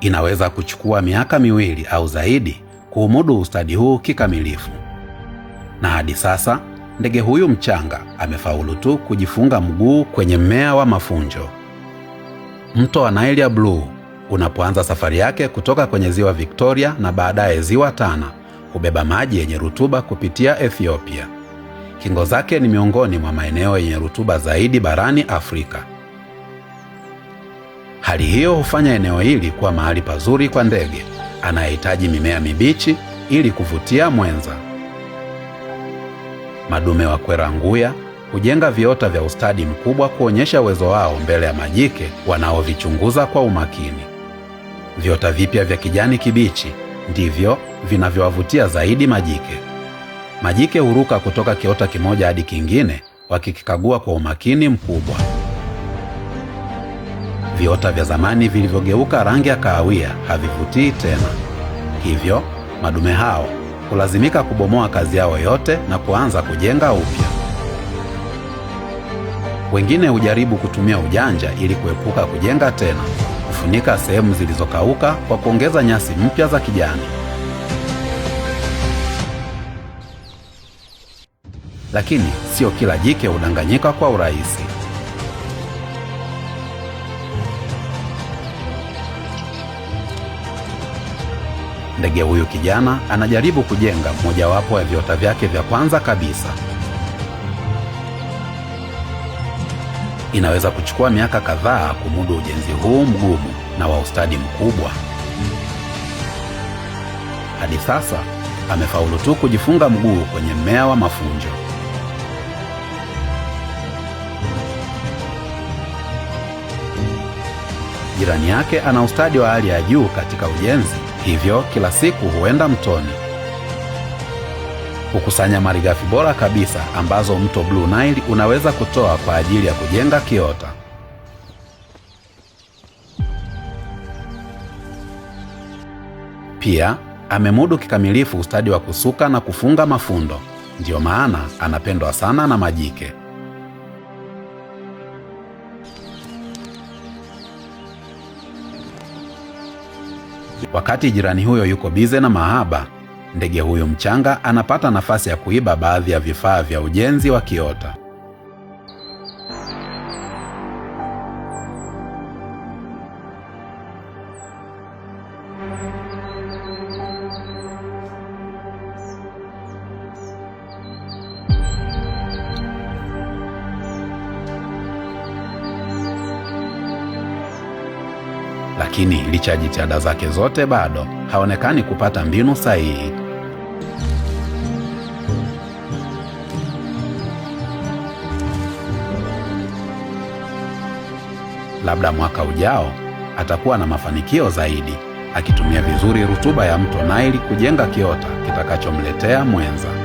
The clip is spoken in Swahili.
Inaweza kuchukua miaka 2 au zaidi kuumudu ustadi huu kikamilifu. Na hadi sasa ndege huyu mchanga amefaulu tu kujifunga mguu kwenye mmea wa mafunjo. Mto wa Nile ya Blue unapoanza safari yake kutoka kwenye ziwa Victoria na baadaye ziwa Tana, hubeba maji yenye rutuba kupitia Ethiopia. Kingo zake ni miongoni mwa maeneo yenye rutuba zaidi barani Afrika. Hali hiyo hufanya eneo hili kuwa mahali pazuri kwa ndege anayehitaji mimea mibichi ili kuvutia mwenza. Madume wa kwera nguya hujenga viota vya ustadi mkubwa kuonyesha uwezo wao mbele ya majike wanaovichunguza kwa umakini. Viota vipya vya kijani kibichi ndivyo vinavyowavutia zaidi majike. Majike huruka kutoka kiota kimoja hadi kingine wakikikagua kwa umakini mkubwa. Viota vya zamani vilivyogeuka rangi ya kahawia havivutii tena. Hivyo madume hao hulazimika kubomoa kazi yao yote na kuanza kujenga upya. Wengine hujaribu kutumia ujanja ili kuepuka kujenga tena, kufunika sehemu zilizokauka kwa kuongeza nyasi mpya za kijani. Lakini sio kila jike hudanganyika kwa urahisi. Ndege huyu kijana anajaribu kujenga mojawapo ya viota vyake vya kwanza kabisa. Inaweza kuchukua miaka kadhaa kumudu ujenzi huu mgumu na wa ustadi mkubwa. Hadi sasa amefaulu tu kujifunga mguu kwenye mmea wa mafunjo. Jirani yake ana ustadi wa hali ya juu katika ujenzi, hivyo kila siku huenda mtoni hukusanya malighafi bora kabisa ambazo mto Blue Nile unaweza kutoa kwa ajili ya kujenga kiota. Pia amemudu kikamilifu ustadi wa kusuka na kufunga mafundo, ndiyo maana anapendwa sana na majike. Wakati jirani huyo yuko bize na mahaba, ndege huyu mchanga anapata nafasi ya kuiba baadhi ya vifaa vya ujenzi wa kiota. Lakini licha ya jitihada zake zote bado haonekani kupata mbinu sahihi. Labda mwaka ujao atakuwa na mafanikio zaidi, akitumia vizuri rutuba ya mto Nile kujenga kiota kitakachomletea mwenza.